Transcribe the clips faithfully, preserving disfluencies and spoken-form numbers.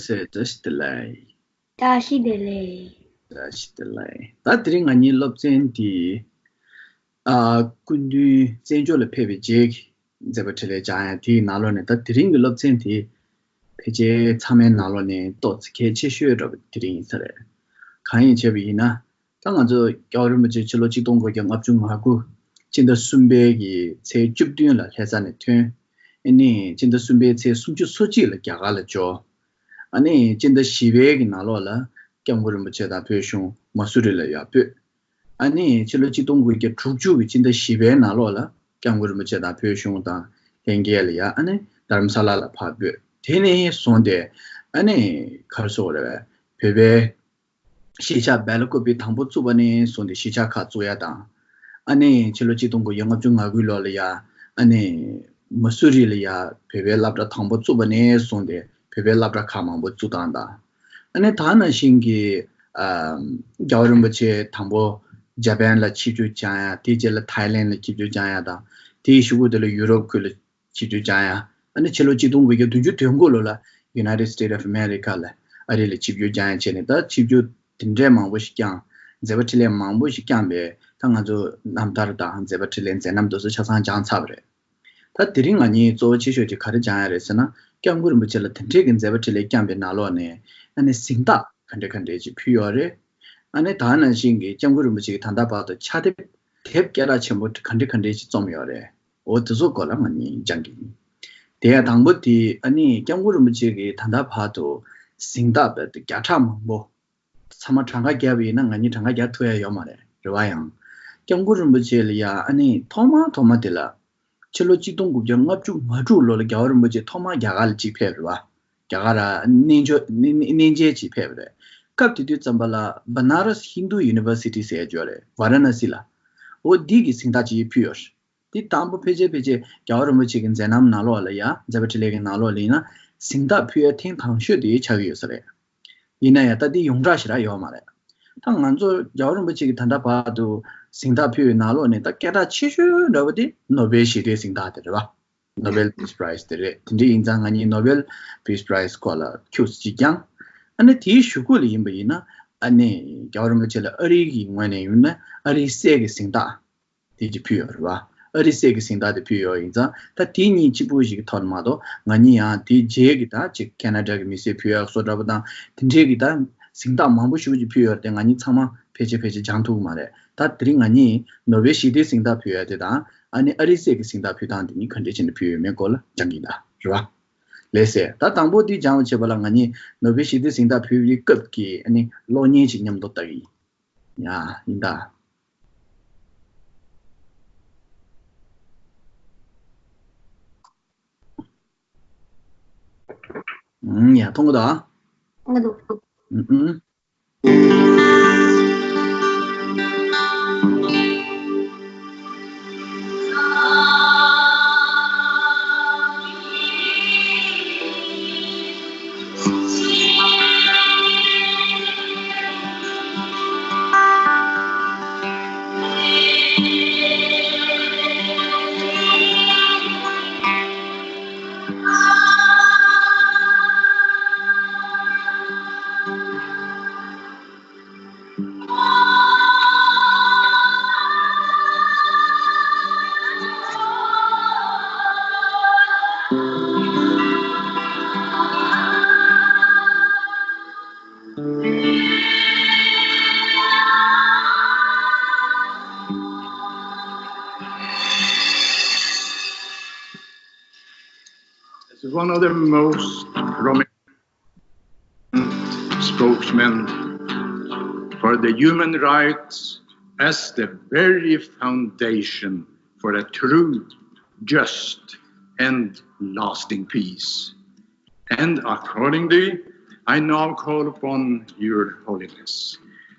ཚེ་བཀྲ་ཤིས་བདེ་ལེགས། བཀྲ་ཤིས་བདེ་ལེགས། བཀྲ་ཤིས་བདེ་ལེགས། ད་དེ་རིང་ང་གཉིས་སློབ་ཚན་འདི། ཨ། སྐུ་མདུན་བཙན་བྱོལ་ལ་ཕེབས་པའི་རྗེས་ཀྱི་མཛད་པ་འཕྲིན་ལས་སྦྱང་ཡ་དེའི་ནང་ལོགས་ནས། ད་དེ་རིང་གི་སློབ་ཚན་དེ་ཕལ་ཆེར་ཚང་མའི་ནང་ལོགས་ནས་ཏོག་ཙམ་གལ་ཆེ་ཤོས་འདྲ་པོ་དེ་རིང་ཡིན་ས་རེད། གང་ཡིན་བྱས་པ་ཡིན་ན། ད་ང་ཚོ་རྒྱལ་བ་རིན་པོ་ཆེ་ཕྱི་ལོ་ཆིག་སྟོང་དགུ་བརྒྱ་ལྔ་བཅུ་ང་དགུ་སྤྱི་ཟླ་གསུམ་པའི་གི་ཚེས་བཅུ་བདུན་ལ་ལྷ་ས་ནས་ཐོན། ཨ་ནི་སྤྱི་ཟླ་གསུམ་པའི་ཚེས་སུམ་ཅུ་སོ་གཅིག་ལ་རྒྱ་གར་ལ་འབྱོར། ཨ་ནི་སྤྱི་ཟླ་བཞི་པའི་གི་ནང་ལོགས་ལ་སྐྱབས་མགོན་རིན་པོ་ཆེ་དང་བོད་གཞུང་མ་སུ་རི་ལ་ཡར་སྤོས། ཨ་ནི་ཕྱི་ལོ་ཆིག་སྟོང་དགུ་བརྒྱ་དྲུག་ཅུ་གི་སྤྱི་ཟླ་བཞི་པའི་ནང་ལོགས་ལ་སྐྱབས་མགོན་རིན་པོ་ཆེ་དང་བོད་གཞུང་དང་ལྷན་རྒྱས་ལ་ཡར། ཨ་ནི་རྡ་རམ་ས་ལ་ལ་ཕར་སྤོས། དེ་ནས་བཟུང་སྟེ། ཨ་ནི་ག་རེ་ཟེར་དགོས་རེད་པས། བོད་པའི་གཞིས་ཆགས་སྦེལ་ཀོབ་པི་དང་པོ་བཙུགས་པ་ནས་བཟུང་སྟེ་གཞིས་ཆགས་ཁག་བཙུགས་ཡ་དང་། ཨ་ནི་ཕྱི་ལོ་ཆིག་སྟོང་དགུ་བརྒྱ་ལྔ་བཅུ་ང་དགུའི་ལོ་ལ་ཡ། ཨ་ནི་མ་སུ་རི་ལ་ཡ་བོད་པའི་སློབ་གྲྭ་དང་པོ་བཙུགས་པ་ནས་བཟུང་སྟེ་བོད་པའི་སློབ་གྲྭ་ཁག་མང་པོ་བཙུགས་སྟངས་དང་། ཨ་ནི་ད་ནང་བཞིན་གྱི། ཨ། རྒྱལ་བ་རིན་པོ་ཆེ་དང་པོ་ཇ་པན་ལ་ཆིབས་བསྒྱུར་བསྐྱངས་ཡ། དེའི་རྗེས་ལ་ཐའི་ལེན་ལ་ཆིབས་བསྒྱུར་བསྐྱངས་ཡ་དང་། དེའི་གཞུག་གུ་དེ་ལ་ཡུ་རོབ་ཁུལ་ལ་ཆིབས་བསྒྱུར་བསྐྱངས་ཡ། ཨ་ནི་ཕྱི་ལོ་ཆིག་སྟོང་དགུ་བརྒྱ་བདུན་ཅུ་དོན་དགུ་ལོ་ལ་United States of America ལ་ཨ་རི་ལ་ཆིབས་བསྒྱུར་བསྐྱངས་ཡ་བྱས་ནས། ད་ཆིབས་བསྒྱུར་དེ་འདྲའི་མང་པོ་ཞིག་བསྐྱངས། མཛད་པ་འཕྲིན་ལས་མང་པོ་ཞིག་བསྐྱངས་པས། ད་ང་ཚོ་རྣམ་ཐར་དང་མཛད་པ་འཕྲིན་ལས་མཛད་རྣམ་དེ་ཚོ་ཆ་ཚང་སྦྱངས་ཚར་བ་རེད། ད་དེ་རིང་ང་གཉིས་གཙོ་བོ་ཆེ་ཤོས་དེ་ག་རེ་སྦྱང་ཡ་རེད་ཟེར་ན། སྐྱབས་མགོན་རིན་པོ་ཆེ་ལ་དེ་འདྲའི་གི་མཛད་པ་འཕྲིན་ལས་བསྐྱངས་པའི་ནང་ལོགས་ནས། ཨ་ནི་གཟེངས་རྟགས་ག་འདྲ་ག་འདྲ་ཅིག་ཕུལ་ཡོད་རེད། ཨ་ནི་ད་ནང་བཞིན་གྱི་སྐྱབས་མགོན་རིན་པོ་ཆེ་གིས་ད་ལྟ་བར་དུ་ཕྱག་དེབ་དེབ་སྐད་གྲགས་ཆེན་པོ་ག་འདྲ་ག་འདྲ་ཅིག་རྩོམ་ཡོད་རེད། འོ་དེ་ཚོ་སྐོར་ལ་ང་གཉིས་སྦྱང་གི་ཡིན། དེ་ཡང་དང་པོ་དེ། ཨ་ནི་སྐྱབས་མགོན་རིན་པོ་ཆེ་གིས་ད་ལྟ་བར་དུ་གཟེངས་རྟགས་བརྒྱ་ཕྲག་མང་པོ། ཚང་མ་གྲངས་ཀ་བརྒྱབ་པ་ཡིན་ན་ང་གཉིས་གྲངས་ཀ་རྒྱག་ཐུབ་ཡ་ཡོད་མ་རེད། རེད་བ། ཡང་སྐྱབས་མགོན་རིན་པོ་ཆེ་ལ་ཡ། ཨ་ནི་ཐོག་མ་ཐོག་མ་དེ་ལ་ཕྱི་ལོ་ཆིག་སྟོང་དགུ་བརྒྱ་ལྔ་བཅུ་ང་དྲུག་ལོ་ལ་རྒྱལ་བ་རིན་པོ་ཆེ་ཐོག་མ་རྒྱ་གར་ལ་གཅིག་ཕེབས་རེད་བ། རྒྱ་གར་ར་གནས་མཆོག་གནས་གནས་མཇལ་གཅིག་ཕེབས་རེད། སྐབས་དེ་དུས་ཙམ་པ་ལ་Banaras Hindu University ཟེར་ཡ་ཅིག་ཡོད་རེད། ཝ་ར་ཎ་སི་ལ། འོ་འདི་གི་གཟེངས་རྟགས་ཅིག་ཕུལ་ཡོད་རེད། འདི་དང་པོ་ཕལ་ཆེར་ཕལ་ཆེར་རྒྱལ་བ་རིན་པོ་ཆེ་གི་མཛད་རྣམ་ནང་ལོགས་ལ་ཡ། མཛད་པ་འཕྲིན་ལས་ཀྱི་ནང་ལོགས་ལ་ཡིན་ན་གཟེངས་རྟགས་ཕུལ་ཡ་ཐེངས་དང་ཤོས་དེ་ཆགས་ཀྱི་ཡོད་ས་རེད། ཡིན་ན་ཡང་ད་འདི་ཡོངས་གྲགས་ཞེ་དྲག་ཡོད་མ་རེད། ད་ང་ཚོ་རྒྱལ་བ་རིན་པོ་ཆེ་གིས་ད་ལྟ་བར་དུ་གཟེངས་རྟགས་ཕུལ་བའི་ནང་ལོགས་ནས་ད་སྐད་གྲགས་ཆེ་ཤོས་འདྲ་བོ་དེ་ནོ་བེལ་ཞི་བདེའི་གཟེངས་རྟགས་དེ་རེད་བ། Nobel Peace Prize དེ་རེད། དེ་འདྲ་ཡིན་ཙང་ང་གཉིས་Nobel Peace Prize སྐོར་ལ་ཁྱུག་ཙམ་ཅིག་སྦྱངས། ཨ་ནི་དེའི་གཞུག་གུ་ལ་ཡིན་པ་ཡིན་ན། ཨ་ནི་རྒྱལ་བ་རིན་པོ་ཆེ་ལ་ཨ་རིའི་གི་ངོས་ནས་ཡིན་ན་ཨ་རིའི་སྲས་ཀྱི་གཟེངས་རྟགས་དེ་ཅིག་ཕུལ་ཡོད་རེད་བ། ཨ་རིའི་སྲས་ཀྱི་གཟེངས་རྟགས་དེ་ཕུལ་ཡོད་ཡིན་ཙང་། ད་དེ་གཉིས་གཅིག་པུ་ཞིག་གི་ཐོག་ནས་མ་གཏོགས། ང་གཉིས་ཡང་དེའི་རྗེས་ཀྱི་ད་ཅིག་ཁེ་ན་ཌ་གི་མི་སེར་ཕུལ་ཡག་བཟོ་འདྲ་པོ་དང་། དེ་འདྲའི་གི་ད་གཟེངས་རྟགས་མང་པོ་ཞེ་པོ་ཅིག་ཕུལ་ཡོད་རེད་དེ། ང་གཉིས་ཚང་མ་ཕལ་ཆེར་ཕལ་ཆེར་སྦྱང་ཐུབ་ཀྱི་མ་རེད། ད་དེ་རིང་ང་གཉིས་ནོ་བེལ་ཞི་བདེའི་གཟེངས་རྟགས་ཕུལ་ཡག་དེ་དང་། ཨ་ནི་ཨ་རིའི་སྲས་ཀྱི་གཟེངས་རྟགས་ཕུལ་སྟངས་དེ་གཉིས་ག་འདྲ་བྱས་ནས་ཕུལ་ཡོད་མེད་སྐོར་ལ་སྦྱང་གི་ཡིན་ད། རེད་བ། ལགས་སེ། ད་དང་པོ་འདི་སྦྱང་བ་བྱེད་པ་ལ་ང་གཉིས་ནོ་བེལ་ཞི་བདེའི་གཟེངས་རྟགས་ཕུལ་བའི་སྐབས་ཀྱི། ཨ་ནི་གློག་བརྙན་ཅིག་མཉམ་དུ་ལྟ་གི་ཡིན། ཡ། ཡིན་ད། ཨུམ། ཡ། མཐོང་གི་འདུག་ཨ། མཐོང་གི་འདུག་ཨུམ་ཨུམ། As one of the most prominent spokesmen for the human rights as the very foundation for a true, just, and lasting peace. And accordingly, I now call upon Your Holiness,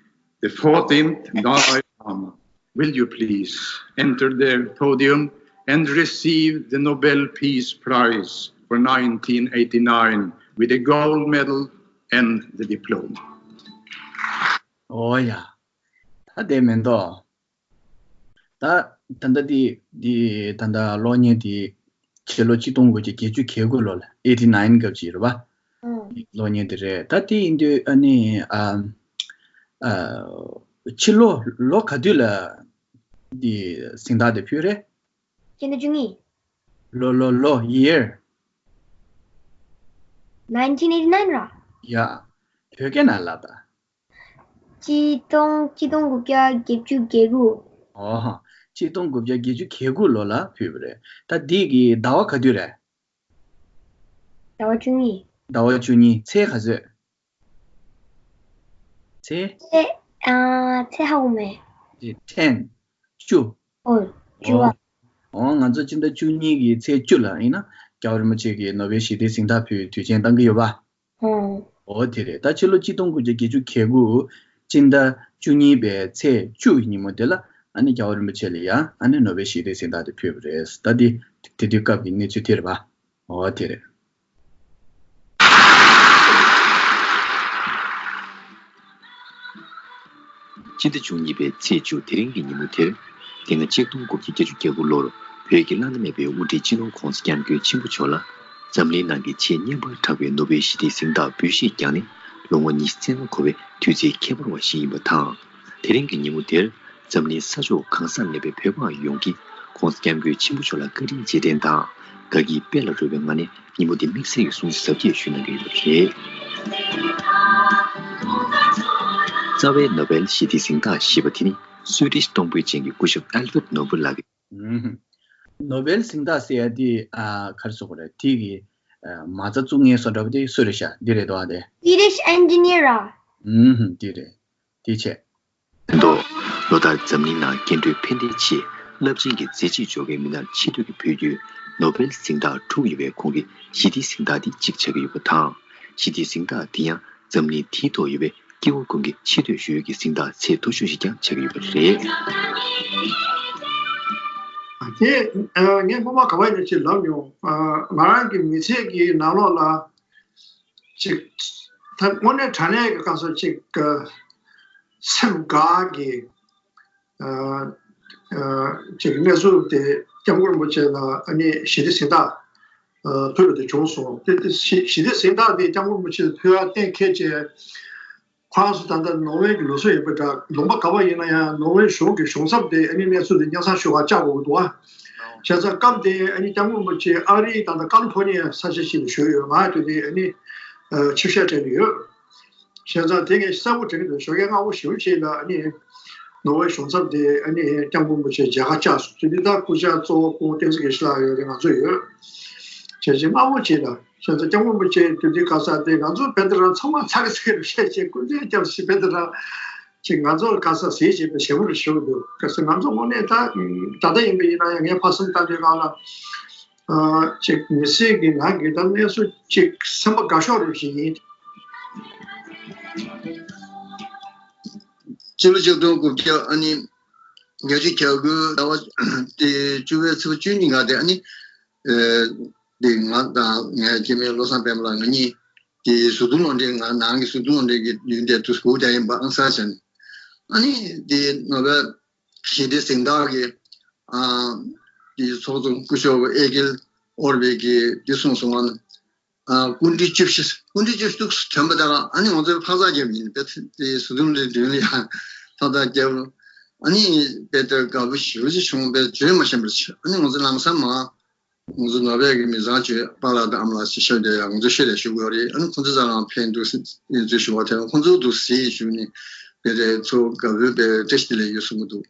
the fourteenth Dalai Lama, will you please enter the podium and receive the Nobel Peace Prize for nineteen eighty-nine with the gold medal and the diploma? ཨོ་ཡ། ད་དེ་མེད་དོ། ད་ད་ལྟ་དེ་དེ་ད་ལྟ་གློག་བརྙན་དེ་ཕྱི་ལོ་ཆིག་སྟོང་དགུ་བརྒྱ་བརྒྱད་ཅུ་གྱ་དགུ་ལོ་ལ། ཨེ་ཊི་ནའིན་སྐབས་ཅིག་རེད་བ། ཨང་། གློག་བརྙན་དེ་རེད། ད་དེ་ཡིན་དུས་ཨ་ནི་ཨ་ཨ་ཕྱི་ལོ་ལོ་ག་དུས་ལ་འདི་གཟེངས་རྟགས་དེ་ཕུལ་རེད། སྤྱི་ཟླ་བཅུ་གཉིས། ལོ་ལོ་ལོ་year། nineteen eighty nine ར། ཡ། བོད་སྐད་ནང་ལབ་དང་། གཅིག་སྟོང་གཅིག་སྟོང་དགུ་བརྒྱ་བརྒྱད་ཅུ་གྱ་དགུ། ཨོ་ཧ། གཅིག་སྟོང་དགུ་བརྒྱ་བརྒྱད་ཅུ་གྱ་དགུ་ལོ་ལ་ཕུལ་བ་རེད། ད་འདི་གི་ཟླ་བ་ག་དུས་རེད། ཟླ་བ་བཅུ་གཉིས། ཟླ་བ་བཅུ་གཉིས། ཚེས་ག་ཚོད། ཚེས། ཚེས་ཨ་ཚེས་ཧ་གོ་མེད། ཚེས་ten། བཅུ། ཨོ་བཅུ་པ། ཨོ་ང་ཚོ་སྤྱི་ཟླ་བཅུ་གཉིས་ཀྱི་ཚེས་བཅུ་ལ་ཡིན་ན་རྒྱལ་བ་རིན་པོ་ཆེ་གིས་ནོ་བེལ་ཞི་བདེའི་གཟེངས་རྟགས་ཕུལ་བའི་དུས་ཆེན་བཏང་གི་ཡོད་པ། ཨོ། ཨོ་དེ་རེད། ད་ཕྱི་ལོ་གཅིག་སྟོང་དགུ་བརྒྱ་བརྒྱད་ཅུ་གྱ་དགུ་སྤྱི་ཟླ་བཅུ་གཉིས་པའི་ཚེས་བཅུ་ཡི་ཉིན་མོ་དེ་ལ་ཨ་ནི་རྒྱལ་བ་རིན་པོ་ཆེ་ལ་ཡང་ཨ་ནི་ནོ་བེལ་ཞི་བདེའི་གཟེངས་རྟགས་དེ་ཕུལ་བ་རེད། ད་འདི་དེ་དུས་སྐབས་ཀྱི་གནས་ཚུལ་དེ་རེད་པ། ཨོ་དེ་རེད། སྤྱི་ཟླ་བཅུ་གཉིས་པའི་ཚེས་བཅུ་དེ་རིང་གི་ཉིན་མོ་དེར། དེ་སྔ་གཅིག་སྟོང་དགུ་བརྒྱ་བརྒྱད་ཅུ་གྱ་དགུ་ལོར་བོད་ཀྱི་བླ་ན་མེད་པའི་དབུ་ཁྲིད་སྤྱི་ནོར་༧གོང་ས་༧སྐྱབས་མགོན་ཆེན་པོ་མཆོག་ལ་འཛམ་གླིང་ནང་གི་ཆེས་སྙན་པར་གྲགས་པའི་ནོ་བེལ་ཞི་བདེའི་གཟེངས་རྟགས་འབུལ་བཞེས་བསྐྱངས་ནས་ལོ་ངོ་ཉི་ཤུ་རྩ་ལྔ་འཁོར་བའི་དུས་ཚིགས་ཁྱད་པར་བ་ཞིག་ཡིན་པ་དང་། དེ་རིང་གི་ཉིན་མོ་དེར་འཛམ་གླིང་ས་ཕྱོགས་གང་སར་གནས་པའི་བོད་པ་ཡོངས་ཀྱིས་༧གོང་ས་༧སྐྱབས་མགོན་ཆེན་པོ་མཆོག་ལ་བཀའ་དྲིན་རྗེས་དྲན་དང་། དགའ་སྐྱིད་དཔལ་ལ་རོལ་བའི་ངང་ནས་ཉིན་མོ་འདི་དམིགས་བསལ་གྱི་སྲུང་བརྩི་གཟབ་རྒྱས་ཞུས་གནང་གི་ཡོད་པ་རེད། རྩ་བའི་ནོ་བེལ་ཞི་བདེའི་གཟེངས་རྟགས་ཞེས་པ་དེ་ནི་སུའི་ཌིཤ་གཏོང་ཕོད་ཅན་གྱི་སྐུ་ཞབས་ཨལ་ཕེར་ནོ་བེལ་ལགས་ཀྱིས། ཨུམ། ནོ་བེལ་གཟེངས་རྟགས་ཟེར་ཡ་དེ་ཨ་ག་རེ་ཟེར་དགོས་རེད། དེ་གི་ཨ་མ་རྩ་བཙུགས་མཁན་བཟོ་འདྲ་པོ་དེ་སུ་རེད་ཤག་འདི་རེད་དོ་ཨ་དེ། Swedish engineer ར། ཨུམ་ཧུམ་དེ་རེད། དེ་བྱས། མདོ། ལོ་ལྟར་འཛམ་གླིང་ནང་སྐྱེ་འགྲོའི་ཕན་བདེའི་ཆེད་རླབས་ཆེན་གྱི་མཛད་རྗེས་འཇོག་མཁན་མི་སྣར་ཆེ་བསྟོད་ཀྱི་འབོད་སྐུལ་ནོ་བེལ་གཟེངས་རྟགས་དྲུག་ཡོད་པའི་ཁོངས་ཀྱི་ཞི་བདེའི་གཟེངས་རྟགས་འདི་གཅིག་ཆགས་ཀྱི་ཡོད་པ་དང་། ཞི་བདེའི་གཟེངས་རྟགས་འདི་ཡང་འཛམ་གླིང་དེའི་ཐོག་ཡོད་པའི་སྐྱེ་བོ་ཀུན་གྱི་ཆེ་བསྟོད་ཞུ་ཡུལ་གྱི་གཟེངས་རྟགས་ཚད་མཐོ་ཤོས་ཤིག་ཀྱང་ཆགས་ཀྱི་ཡོད་པ་རེད། དེ་ངས་སྔོན་མ་ག་པར་ཡིན་ན་ཅིག་ལབ་མྱོང་། ང་རང་གི་མི་ཚེ་གི་ནང་ལོགས་ལ། ཅིག་ད་དངོས་གནས་དྲང་གནས་ཀྱི་སྐབས་སུ་ཅིག་སེམས་དགའ་གི་ཅིག་གནས་ཚུལ་དེ་སྐྱབས་མགོན་རིན་པོ་ཆེ་ལ་ཨ་ནི་ཞི་བདེ་གཟེངས་རྟགས་ཕུལ་བ་དེ་བྱུང་སོང་། དེ་དེ་ཞི་ཞི་བདེ་གཟེངས་རྟགས་དེ་སྐྱབས་མགོན་རིན་པོ་ཆེ་ལ་ཕུལ་བ་གཏན་འཁེལ་བྱས། ཁོ་རང་ཚོ་ད་ལྟ་ནོར་ཝེ་གི་ལུགས་སྲོལ་ཡོད་པ་འདྲ། ལུང་པ་ག་པར་ཡིན་ན་ཡང་ནོར་ཝེ་གཞུང་གི་གཞུང་ཚབ་དེ་ཨ་ནི་གནས་ཚུལ་དེ་སྙན་སེང་ཞུ་བར་བཅར་དགོས་ཀྱི་འདུག་ཨ། བྱས་ཙང་སྐབས་དེ་ཨ་ནི་སྐྱབས་མགོན་རིན་པོ་ཆེ་ཨ་རིའི་ད་ལྟ་ཀ་ལི་ཕོར་ནི་ཡ་ས་ཆ་ཞིག་ལ་བཞུགས་ཡོད། ང་དེ་དུས་ཨ་ནི་ཆིབས་ཞལ་དྲན་གྱི་ཡོད། བྱས་ཙང་དེ་ངས་གསལ་པོ་དྲན་གྱི་འདུག་ཞོགས་ཀས་སྔ་པོ་ཞེ་པོ་ཅིག་ལ་ཨ་ནི་ནོར་ཝེ་གཞུང་ཚབ་དེ་ཨ་ནི་སྐྱབས་མགོན་རིན་པོ་ཆེ་མཇལ་ཁ་བཅར་སོང་། དེ་དུས་ད་སྐུ་ཞབས་གཙོ་བོ་སྐུ་ངོ་བསྟན་འཛིན་དགེ་བཤེས་ལགས་ཡོད་རེད། ང་ཚོ་ཡོད། བྱས་ཙང་སྔ་པོ་ཅིག་ལ། བྱས་ཙང་སྐྱབས་མགོན་རིན་པོ་ཆེ་དེ་དུས་ག་ས་དེ་ང་ཚོ་བན་དེ་རང་ཚང་མ་ཚ་གི་ཚ་གི་རུ་བཤད་བྱས་སྐུ་མདུན་སྐྱབས་སུ་བན་དེ་རང་ཅིག་ང་ཚོ་ག་ས་ཟས་བྱས་པའི་ཞེ་པོ་རུ་ཞུ་གི་འདུག་ག་ས་ང་ཚོ་དངོས་གནས་ད་ད་ལྟ་ཡིན་པ་ཡིན་ན་ཡང་ངས་ཕར་སེམས་བཏང་དུས་སྒང་ལ་ཅིག་མི་ཚེ་གི་ནང་གི་ད་གནས་ཚུལ་ཅིག་སེམས་པ་དགའ་ཤོས་རུ་ཞིག་ཡིན། སྤྱི་ལོ་ཆིག་སྟོང་དགུ་བརྒྱ་ཨ་ནི་བརྒྱད་ཅུ་གྱ་དགུ་ཟླ་བ་དེ་བཅུ་པའི་ཚེས་པ་བཅུ་གཉིས་ང་དེ་ཨ་ནི། འདི་ང་དང་ངའི་སྐྱེ་དམན་བློ་བཟང་པད་མ་ལགས་ང་གཉིས་དེ་བཟོ་སྐྲུན་ལུང་འདྲེན་ང་ནང་གི་བཟོ་སྐྲུན་ལུང་འདྲེན་གྱི་ཡུལ་འདིར་དུ་སྒུག་བསྡད་ཡིན་པ་ཨང་གསར་བྱས་ནས། ཨ་ནི་དེ་ནོ་བེལ་ཞི་བདེ་གཟེངས་རྟགས་ཀྱི་ཨ་དེ་ཚོགས་གཙོ་སྐུ་ཞབས་ཨེ་ཀེལ་ཨོར་བེག་གིས་འདི་གསུངས་སོང་ང་། ཨ་སྐུ་ཕྲེང་བཅུ་བཞི་སྐུ་ཕྲེང་བཅུ་བཞི་ཐུགས་སུ་དྲན་པ་དང་ཨ་ནི་ང་ཚོའི་འཕག་འཚག་རྒྱབ་ཡིན་པས་དེ་བཟོ་སྐྲུན་ལུང་འདྲེན་ལ་ཡང་འཕག་འཚག་རྒྱབ། ཨ་ནི་དཔེ་ལྟར་དགའ་པོ་ཞེ་པོ་ཅིག་བྱུང་བས་བརྗོད་མ་ཤེས་པར་ཨ་ནི་ང་ཚོ་ལམ་སང་མ། ང་ཚོ་ནོ་བེལ་གྱི་མི་ཚང་ཚོས་པཱ་ལགས་དང་ཨ་མ་ལགས་ཞེས་ཤོད་དེ་ཡང་ང་ཚོ་ཤོད་དེ་ཞུ་དགོས་རེད། ཨ་ནི་ཁོང་ཚོ་ཚང་རང་ཕན་འདུག་ཟེར་ཚུལ་ཞུ་བ་དེ་ཁོང་ཚོ་འདུག་ཟེར་ཞུ་ནས་བེད་རེད་ཚོ་དགའ་བོས་བེད་བཀྲ་ཤིས་བདེ་ལེགས་ཡོད་གསུང་གི་འདུག་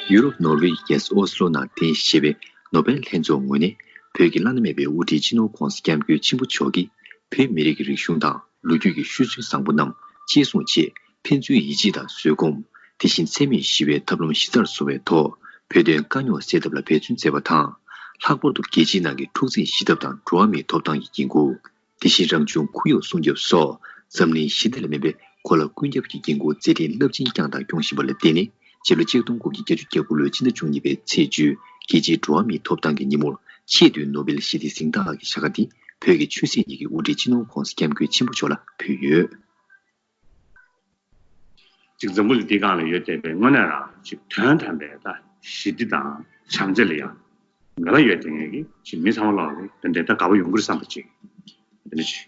ཡུ་རོབ་ནོར་ཝེ་ཡི་རྒྱལ་ས་ཨོ་སི་ལོ་ནང་རྟེན་གཞི་བྱས་པའི་ནོ་བེལ་ལྷན་ཚོགས་ངོས་ནས་བོད་ཀྱི་བླ་ན་མེད་པའི་དབུ་ཁྲིད་སྤྱི་ནོར་༧གོང་ས་༧སྐྱབས་མགོན་ཆེན་པོ་མཆོག་གིས་བོད་མི་རིགས་ཀྱི་རིག་གཞུང་དང་ལོ་རྒྱུས་ཀྱི་ཤུལ་འཛིན་བཟང་པོ་རྣམས་གཅེས་སྲུང་ཆེད་ཕན་ཚུན་ཡིད་ཆེས་དང་བཟོད་སྒོམ། དེ་བཞིན་འཚེ་མེད་ཞི་བའི་ཐབས་ལམ་གཞི་རྩར་བཟུང་བའི་ཐོག་བོད་དོན་དཀའ་རྙོག་སེལ་ཐབས་ལ་འབད་བརྩོན་མཛད་པ་དང་། ལྷག་པར་དུ་རྒྱལ་སྤྱིའི་ནང་གི་འཁྲུག་འཛིང་ཞི་ཐབས་དང་འགྲོ་བ་མིའི་ཐོབ་ཐང་གི་འགན་འཁུར། དེ་བཞིན་རང་བྱུང་ཁོར་ཡུག་སྲུང་སྐྱོབ་སོགས་འཛམ་གླིང་ཞི་བདེ་ལ་སྨན་པའི་གོ་ལ་ཀུན་ཁྱབ་ཀྱི་འགན་འཁུར་མཛད་བྲེལ་རླབས་ཆེན་བསྐྱངས་དང་སྐྱོང་བཞིན་པ་ལ་བརྟེན་ནས་སྤྱི་ལོ་ཆིག་སྟོང་དགུ་བརྒྱ་བརྒྱད་ཅུ་གྱ་དགུ་ལོའི་ཕྱི་ཟླ་བཅུ་གཉིས་པའི་ཚེས་བཅུ་རྒྱལ་སྤྱིའི་འགྲོ་བ་མིའི་ཐོབ་ཐང་གི་ཉིན་མོར་ཆེས་མཐོའི་ནོ་བེལ་ཞི་བདེའི་གཟེངས་རྟགས་ཀྱི་བྱ་དགའ་འདི་བོད་ཀྱི་ཆོས་སྲིད་གཉིས་ཀྱི་དབུ་ཁྲིད་སྤྱི་ནོར་༧གོང་ས་༧སྐྱབས་མགོན་ཆེན་པོ་མཆོག་ལ་ཕུལ་ཡོད། ཅིག་འཛམ་བུ་གླིང་འདིའི་སྒང་ལ་ཡོད་བསྡད་པའི་དངོས་གནས་རང་ཅིག་དོན་དམ་པའི་ད་ཞི་བདེ་དང་བྱམས་བརྩེ་ལ་ཡང་ ལ་ལ་ཡོད་དེ་ངེས་ཀྱི་ཅིག་མི་ཚང་མ་ལོག་གི་དེ་འདྲའི་ད་དགའ་པོ་ཡོང་གི་རེད་བསམ་པ་ཅིག་དེ་འདྲ་ཅིག་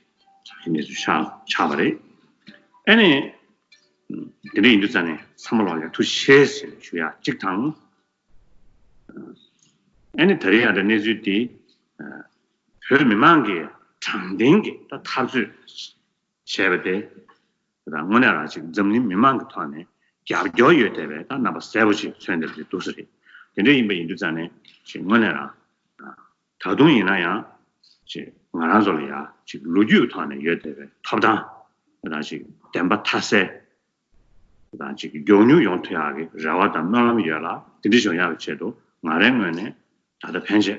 གནས་ཚུལ་ཆགས་ཆགས་པ་རེད། ཨ་ནི་དེ་འདྲ་ཡིན་དུས་ཙང་ནས་ཚང་མ་ལོག་ཡ་ཐུགས་རྗེ་ཆེ་ཞུ་ཡ་གཅིག་དང་། ཨ་ནི་ད་རེས་ཡ་ད་གནས་ཚུལ་འདི་བོད་མི་མང་གི་དྲང་བདེན་གྱི་ད་འཐབ་རྩོད་བྱས་པ་དེ་ད་དངོས་གནས་རང་ཅིག་འཛམ་གླིང་མི་མང་གི་ཐོག་ནས་རྒྱབ་སྐྱོར་ཡོད་བསྡད་པའི་ད་རྣམ་པ་གསལ་པོ་ཅིག་མཚོན་བསྡད་པ་དེ་འདུག་ས་རེད། དེ་འདྲ་ཡིན་པ་ཡིན་དུས་ཙང་ནས་ཅིག་དངོས་གནས་རང་ད་དུང་ཡིན་ན་ཡང་ཅིག་ང་རང་ཚོ་ལ་ཡང་ཅིག་ལོ་རྒྱུས་ཐོག་ནས་ཡོད་བསྡད་པའི་ཐོབ་ཐང་དང་ཅིག་བདེན་པ་མཐའ་གསལ་དང་ཅིག་མགྱོགས་མྱུར་ཡོང་ཐུབ་ཡག་གི་རེ་བ་དང་སྨོན་ལམ་ཡོད་ལ། དེ་འདྲ་བྱུང་ཡག་གི་ཆེད་དུ་ང་རའི་ངོས་ནས་ད་ལྟ་ཕན་ཆད་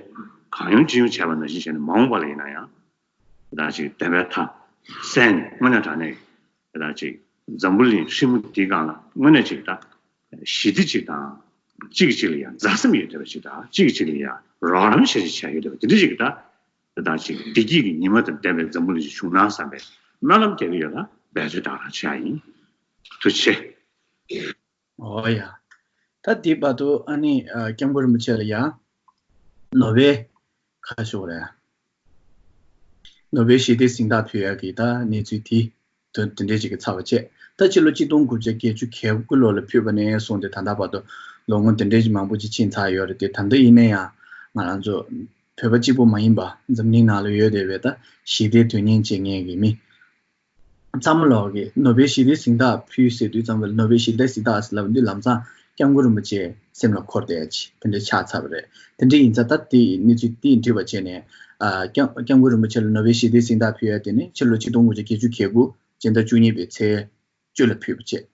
གང་ཡོང་ཅི་ཡོང་བྱས་པ་ནང་བཞིན་བྱས་ནས་མ་འོངས་པ་ལ་ཡིན་ན་ཡང་དང་ཅིག་བདེན་པའི་མཐའ་གསལ་ནས་དངོས་གནས་དྲང་གནས་ཀྱི་ད་ཅིག་འཛམ་བུ་གླིང་ཧྲིལ་མོ་འདིའི་སྒང་ལ་དངོས་གནས་ཅིག་ད་ཞི་བདེ་ཅིག་དང་གཅིག་གིས་གཅིག་ལ་ཡང་མཛའ་སེམས་ཡོད་བསྡད་པ་ཅིག་དང་གཅིག་གིས་གཅིག་ལ་ཡང་རོགས་རམ་བྱེད་ཅིག་བྱས་ཡོད་བསྡད་པ་དེ་འདྲ་ཅིག་ད་ད་ཅིག་བདེ་སྐྱིད་ཀྱི་ཉི་མ་དང་ལྡན་པའི་འཛམ་བུ་གླིང་ཞིག་བྱུང་ན་བསམ་པའི་སྨོན་ལམ་རྒྱག་གི་ཡོད་ལ་འབད་རྩོལ་དང་རང་བྱ་ཡིན། ཐུགས་རྗེ་ཆེ། ཨོ་ཡ། ད་དེའི་བར་དུ་ཨ་ནི་ཨ་སྐྱབས་མགོན་རིན་པོ་ཆེ་ལ་ཡ་ནོ་བེལ་ཁ་ཤོག་རེད། ནོ་བེལ་ཞི་བདེའི་གཟེངས་རྟགས་ཕུལ་ཡག་གི་ད་གནས་ཚུལ་དེ་དེ་འདྲས་ཅིག་གི་ཚར་བ་བྱས། ད་ཕྱི་ལོ་གཅིག་སྟོང་དགུ་བརྒྱ་བརྒྱད་ཅུ་གྱ་དགུ་ལོ་ལ་ཕུལ་བ་ནས་བཟུང་སྟེ་ད་ལྟ་བར་དུ་ལོ་ངོ་དེ་འདྲས་ཅིག་མང་པོ་ཅིག་ཕྱིན་ཚར་ཡོད་རེད་དེ། ད་ལྟ་ཡིན་ན་ཡང་ང་རང་ཚོ་བོད་པ་གཅིག་པུ་མ་ཡིན་པ་འཛམ་གླིང་ནང་ལ་ཡོད་བསྡད་པའི་ད་ཞི་བདེ་དོན་གཉེར་བྱེད་མཁན་གྱི་མི་ཚང་མ་ལོག་གིས་ནོ་བེལ་ཞི་བདེའི་གཟེངས་རྟགས་ཕུལ་ཟེར་དུས་ཙམ་པ་ལ་ནོ་བེལ་ཞི་བདེའི་གཟེངས་རྟགས་ཟེར་ལབ་དུས་ལམ་སང་སྐྱབས་མགོན་རིན་པོ་ཆེ་སེམས་ལ་འཁོར་བསྡད་ཡ་ཅིག་དེ་འདྲ་ཆགས་ཚར་བ་རེད། དེ་འདྲ་ཡིན་ཙང་ད་དེ་གནས་ཚུལ་དེ་འགྲིག་པ་བྱས་ནས་ཨ་སྐྱབས་སྐྱབས་མགོན་རིན་པོ་ཆེ་ལ་ནོ་བེལ་ཞི་བདེའི་གཟེངས་རྟགས་ཕུལ་ཡ་དེ་ནི་ཕྱི་ལོ་ཆིག་སྟོང་དགུ་བརྒྱ་བརྒྱད་ཅུ་གྱ་དགུ་སྤྱི་ཟླ་བཅུ་གཉིས་པའི་ཚེས་བཅུ་ལ་ཕུལ་བ་བྱས།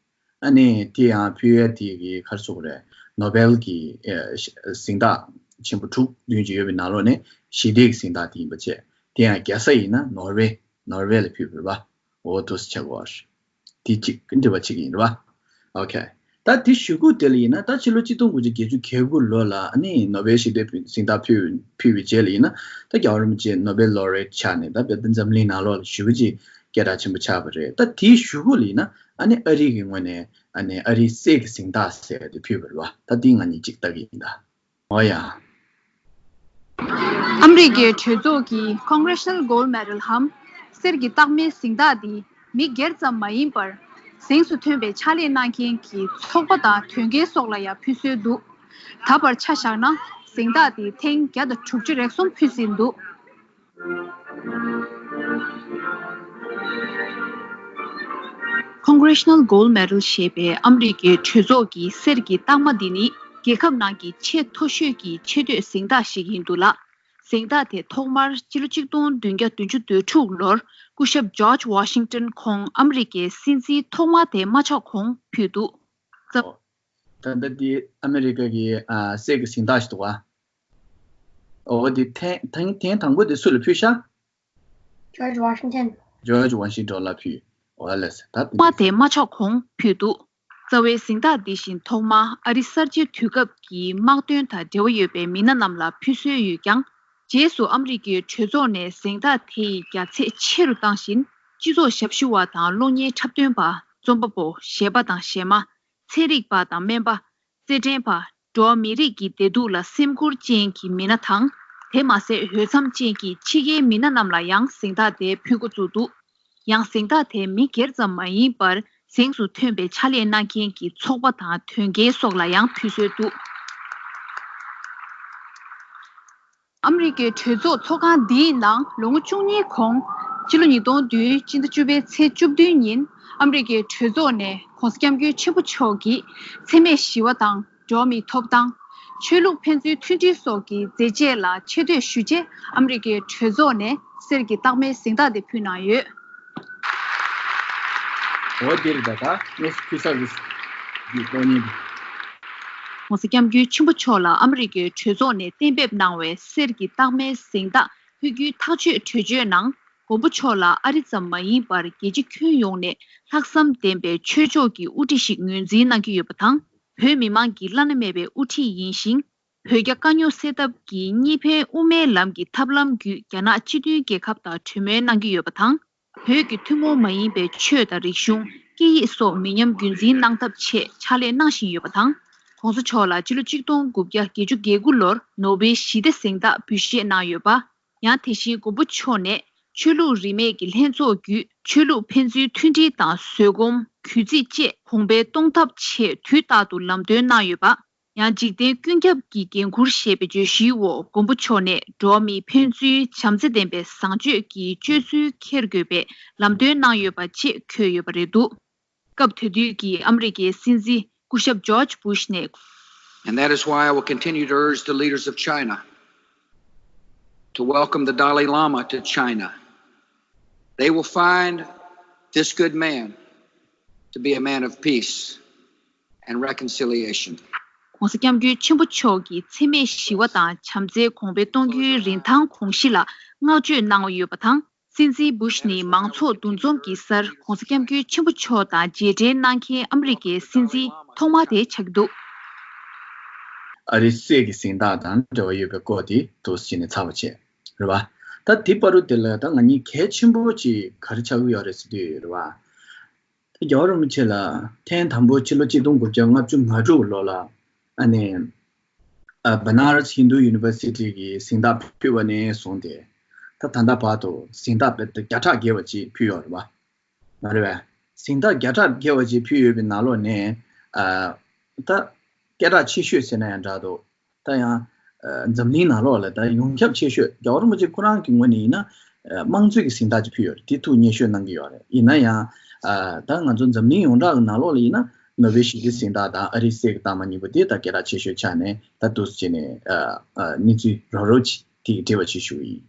ཨ་ནི་དེ་ཡང་ཕུལ་ཡ་དེ་གི་ག་རེ་ཟེར་དགོས་རེད། ནོ་བེལ་གྱི་ཨ་གཟེངས་རྟགས་ཆེན་པོ་དྲུག་བདུན་ཅིག་ཡོད་པའི་ནང་ལོགས་ནས་ཞི་བདེའི་གཟེངས་རྟགས་དེ་ཡིན་པ་བྱས། དེ་ཡང་རྒྱལ་ས་ཡིན་ན་ནོར་ཝེ། ནོར་ཝེ་ལ་ཕུལ་བ་རེད་པ། འོ་འདུག་སེ་ཆགས་ཀྱི་ཡོད་རེད། དེ་གཅིག་འདྲི་བ་གཅིག་ཡིན་རེད་པ། ཨོ་ཁེ། ད་དེ་གཞུག་གུ་དེ་ལ་ཡིན་ན་ད་ཕྱི་ལོ་གཅིག་སྟོང་དགུ་བརྒྱ་བརྒྱད་ཅུ་གྱ་དགུ་ལོ་ལ་ཨ་ནི་ནོ་བེལ་ཞི་བདེའི་གཟེངས་རྟགས་ཕུལ་ཕུལ་བའི་རྗེས་ལ་ཡིན་ན་ད་རྒྱལ་བ་རིན་པོ་ཆེ་ནོ་བེལ་ལོ་རེ་ཊི་ཆགས་ནས་ད་བོད་འཛམ་གླིང་ནང་ལོགས་ལ་ཞེ་པོ་ཅིག་སྐད་གྲགས་ཆེན་པོ་ཆགས་པ་རེད། ད་དེའི་གཞུག་གུ་ལ་ཡིན་ན་ཨ་ནི་ཨ་རི་གི་ངོས་ནས་ཨ་ནི་ཨ་རིའི་གསེར་གྱི་གཟེངས་རྟགས་ཟེར་དེ་ཕུལ་བ་རེད་པ། ད་དེ་ང་གཉིས་གཅིག་ལྟ་གི་ཡིན་ད། ཨོ་ཡ། ཨ་མི་རི་ཀའི་གྲོས་ཚོགས་ཀྱི་Congressional Gold Medal་འམ་གསེར་གྱི་རྟགས་མའི་གཟེངས་རྟགས་འདི་མི་སྒེར་ཙམ་མ་ཡིན་པར་གཟེངས་སུ་ཐོན་པའི་ཕྱག་ལས་གནང་མཁན་གྱི་ཚོགས་པ་དང་དོན་རྐྱེན་སོགས་ལ་ཡང་ཕུལ་སྲོལ་འདུག་ད་བར་ཆ་བཞག་ན་གཟེངས་རྟགས་འདི་ཐེངས་བརྒྱ་དང་དྲུག་ཅུ་རེ་གསུམ་ཕུལ་ཟིན་འདུག Congressional Gold Medal་ཞེས་པའི་ཨ་མི་རི་ཀའི་གྲོས་ཚོགས་ཀྱི་གསེར་གྱི་རྟགས་མ་འདི་ནི་རྒྱལ་ཁབ་ནང་གི་ཆེས་མཐོ་ཤོས་ཀྱི་ཆེ་བསྟོད་གཟེངས་རྟགས་ཤིག་ཡིན་འདུག་ལ། གཟེངས་རྟགས་དེ་ཐོག་མར་སྤྱི་ལོ་གཅིག་སྟོང་བདུན་བརྒྱ་བདུན་ཅུ་དོན་དྲུག་ལོར་སྐུ་ཞབས་George Washington་ཁོང་ཨ་མི་རི་ཀའི་སྲིད་འཛིན་ཐོག་མ་དེ་མ་ཆགས་གོང་ཕུལ་འདུག་ད་ལྟ་འདི་ཨ་མི་རི་ཀ་གི་ཨ་གསེར་གྱི་གཟེངས་རྟགས་ཤིག་འདུག་ག་འོ་དེ་ཐེངས་ཐེངས་ཐེངས་དང་པོ་དེ་སུ་ལ་ཕུལ་ཤག George Washington། George Washington་ལ་ཕུལ། འོ་ལགས་སོ། ད་དེ་མ་དེ་མ་ཆགས་གོང་ཕུལ་འདུག་རྩ་བའི་གཟེངས་རྟགས་འདི་བཞིན་ཐོག་མ་ཨ་རི་གསར་བརྗེའི་དུས་སྐབས་ཀྱི་དམག་དོན་དང་འབྲེལ་བ་ཡོད་པའི་མི་སྣ་རྣམས་ལ་ཕུལ་སྲོལ་ཡོད་ཀྱང་། རྗེས་སུ་ཨ་མི་རི་ཀའི་གྲོས་ཚོགས་ནས་གཟེངས་རྟགས་དེ་ཡི་རྒྱ་ཚད་ཆེ་རུ་བཏང་བཞིན། སྤྱི་ཚོགས་ཞབས་ཞུ་བ་དང་གློག་བརྙན་འཁྲབ་སྟོན་པ། རྩོམ་པ་པོ། གཞས་པ་དང་གཞས་མ། ཚན་རིག་པ་དང་སྨན་པ། རྩེད་འགྲན་པ། འགྲོ་བ་མིའི་རིགས་ཀྱི་བདེ་སྡུག་ལ་སེམས་ཁུར་ཅན་གྱི་མི་སྣ་དང་། དེ་མ་ཟད་འོས་འཚམ་ཅན་གྱི་ཕྱི་རྒྱལ་མི་སྣ་རྣམས་ལ་ཡང་གཟེངས་རྟགས་དེ་ཕུལ་འགོ་བཙུགས་འདུག་ཡང་གཟེངས་རྟགས་དེ་མི་སྒེར་ཙམ་མ་ཡིན་པར་གཟེངས་སུ་ཐོན་པའི་ཕྱག་ལས་གནང་མཁན་གྱི་ཚོགས་པ་དང་དོན་རྐྱེན་སོགས་ལ་ཡང་ཕུལ་སྲོལ་འདུག་ཨ་མི་རི་ཀའི་གྲོས་ཚོགས་ཚོགས་ཁང་འདིའི་ནང་ལོ་ངོ་བཅུ་གཉིས་གོང་ཕྱི་ལོ་ཉིས་སྟོང་བདུན་སྤྱི་ཟླ་བཅུ་པའི་ཚེས་བཅུ་བདུན་ཉིན་ཨ་མི་རི་ཀའི་གྲོས་ཚོགས་ནས་༸གོང་ས་༸སྐྱབས་མགོན་ཆེན་པོ་མཆོག་གི་འཚེ་མེད་ཞི་བ་དང་འགྲོ་བ་མིའི་ཐོབ་ཐང་། ཆོས་ལུགས་ཕན་ཚུན་མཐུན་སྒྲིལ་སོགས་ཀྱི་མཛད་རྗེས་ལ་ཆེ་བསྟོད་ཞུ་ཆེད་ཨ་མི་རི་ཀའི་གྲོས་ཚོགས་ནས་གསེར་གྱི་རྟགས་མའི་གཟེངས་རྟགས་དེ་ཕུལ་གནང་ཡོད། འོ་དེ་རེད། ད་ད་ངས་ཕུལ་ས་རེད་འདི་གཏོང་ཉིན། ༸གོང་ས་༸སྐྱབས་མགོན་ཆེན་པོ་མཆོག་ལ་ཨ་མི་རི་ཀའི་གྲོས་ཚོགས་ནས་གཏན་འབེབས་གནང་བའི་གསེར་གྱི་རྟགས་མའི་གཟེངས་རྟགས་ཕུལ་རྒྱུའི་ཐག་གཅོད་གྲོས་ཆོད་ནང་། མགོན་པོ་མཆོག་ལ་ཨ་རི་ཙམ་མ་ཡིན་པར་རྒྱལ་སྤྱི་ཁྱོན་ཡོངས་ནས་ལྷག་བསམ་ལྡན་པའི་ཆོས་ཕྱོགས་ཀྱི་དབུ་ཁྲིད་ཞིག་ངོས་འཛིན་གནང་གི་ཡོད་པ་དང་། བོད་མི་མང་གི་བླ་ན་མེད་པའི་དབུ་ཁྲིད་ཡིན་ཞིང་། བོད་རྒྱ་དཀའ་རྙོག་སེལ་ཐབས་ཀྱི་གཉིས་ཕན་དབུ་མའི་ལམ་གྱི་ཐབས་ལམ་བརྒྱུད་རྒྱ་ནག་སྤྱི་མཐུན་རྒྱལ་ཁབ་དང་གྲོས་མོལ་གནང་གི་ཡོད་པ་དང་། བོད་ཀྱི་ཐུན་མོང་མ་ཡིན་པའི་ཆོས་དང་རིག་གཞུང་། སྐད་ཡིག་སོགས་མི་ཉམས་རྒྱུན་འཛིན་གནང་ཐབས་ཆེད་ཕྱག་ལས་གནང་བཞིན་ཡོད་པ་དང་ ༸གོང་ས་མཆོག་ལ་ཕྱི་ལོ་ཆིག་སྟོང་དགུ་བརྒྱ་བརྒྱད་ཅུ་གྱ་དགུ་ལོར་ནོ་བེལ་ཞི་བདེ་གཟེངས་རྟགས་འབུལ་བཞེས་གནང་ཡོད་པ། ཡང་དེ་བཞིན་མགོན་པོ་མཆོག་ནས་ཆོས་ལུགས་རིས་མེད་ཀྱི་ལྷན་ཚོགས་བརྒྱུད་ཆོས་ལུགས་ཕན་ཚུན་མཐུན་སྒྲིལ་དང་བཟོད་སྒོམ། གུས་བརྩི་བཅས་གོང་འཕེལ་གཏོང་ཐབས་ཆེད་དུས་རྟག་ཏུ་ལམ་སྟོན་གནང་ཡོད་པ། ཡང་འཇིག་རྟེན་ཀུན་ཁྱབ་ཀྱི་འགན་འཁུར་ཞེས་པའི་བརྗོད་གཞིའི་འོག་མགོན་པོ་མཆོག་ནས་འགྲོ་བ་མིའི་ཕན་ཚུན་བྱམས་བརྩེ་ལྡན་པའི་བཟང་སྤྱོད་ཀྱི་སྤྱོད་ཚུལ་འཁྱེར་དགོས་པའི་ལམ་སྟོན་གནང་ཡོད་པ་བཅས་འཁོད་ཡོད་པ་རེད་འདུག་སྐབས་དེ་དུས་ཀྱི་ཨ་མི་རི་ཀའི་སྲིད་འཛིན་སྐུ་ཞབས་ཇོརྗ་བུ་ཤ་ནས། And that is why I will continue to urge the leaders of China to welcome the Dalai Lama to China. They will find this good man to be a man of peace and reconciliation. ༸གོང་ས་༸སྐྱབས་མགོན་ཆེན་པོ་མཆོག་གི་འཚེ་མེད་ཞི་བ་དང་བྱམས་བརྩེ་གོང་འཕེལ་གཏོང་རྒྱུའི་རིན་ཐང་གོང་གཞི་ལ་བསྔགས་བརྗོད་གནང་ཡོད་པ་དང་། སྲིད་འཛིན་བུ་ཤ་ནི་མང་ཚོགས་འདུ་འཛོམས་ཀྱི་སར་༸གོང་ས་༸སྐྱབས་མགོན་ཆེན་པོ་མཆོག་དང་མཇལ་འཕྲད་གནང་མཁན་ཨ་མི་རི་ཀའི་སྲིད་འཛིན་ཐོག་མ་དེ་ཆགས་ཀྱི་འདུག་ཨ་རིའི་གསེར་གྱི་གཟེངས་རྟགས་དང་འབྲེལ་བ་ཡོད་པའི་སྐོར་དེ་འདུག་སེ་བྱས་ནས་ཚར་བ་བྱས། རེད་བ། ད་དེ་བར་དུ་དེ་ལ་ད་ང་གཉིས་གལ་ཆེན་པོ་ཅིག་ག་རེ་ཆགས་ཀྱི་ཡོད་རེད་ཟེར་དུས་རེད་བ། ད་རྒྱལ་བ་རིན་པོ་ཆེ་ལ་ཐེངས་དང་པོ་ཕྱི་ལོ་ཆིག་སྟོང་དགུ་བརྒྱ་ལྔ་བཅུ་ང་དྲུག་ལོ་ལ་ཨ་ནི་ཨ་Banaras Hindu University གི་གཟེངས་རྟགས་ཕུལ་བ་ནས་བཟུང་སྟེ། ད་ད་ལྟ་བར་དུ་གཟེངས་རྟགས་དཔེ་བརྒྱ་ཕྲག་བརྒལ་བ་ཅིག་ཕུལ་ཡོད་རེད་བ། མ་རེད་བས། གཟེངས་རྟགས་བརྒྱ་ཕྲག་བརྒལ་བ་ཅིག་ཕུལ་ཡོད་པའི་ནང་ལོགས་ནས་ཨ་ད་སྐད་གྲགས་ཆེ་ཤོས་ཟེར་ན་ཡང་འདྲ་འདུག་ད་ཡང་ཨ་འཛམ་གླིང་ནང་ལོགས་ལ་ད་ཡོངས་ཁྱབ་ཆེ་ཤོས་རྒྱལ་བ་རིན་པོ་ཆེ་ཁོ་རང་གི་ངོས་ནས་ཡིན་ན་ཨ་དམངས་གཙོའི་གི་གཟེངས་རྟགས་ཅིག་ཕུལ་ཡོད་རེད། དེ་ཐུགས་མཉེས་གཤོལ་གནང་གི་ཡོད་རེད། ཡིན་ན་ཡང་ཨ་ད་ང་ཚོ་འཛམ་གླིང་ཡོངས་གྲགས་ཀྱི་ནང་ལོགས་ལ་ཡིན་ན་ནོ་བེལ་ཞི་བདེའི་གཟེངས་རྟགས་དང་ཨ་རིའི་གསེར་གྱི་རྟགས་མ་གཉིས་པོ་དེ་ད་སྐད་གྲགས་ཆེ་ཤོས་ཆགས་ནས་ད་འདུག་སེ་བྱས་ནས་ཨ་ཨ་གནས་ཚུལ་རོབ་རོབ་ཅིག་དེ་གི་འབྲེལ་བ་ཅིག་ཞུ་གི་ཡིན།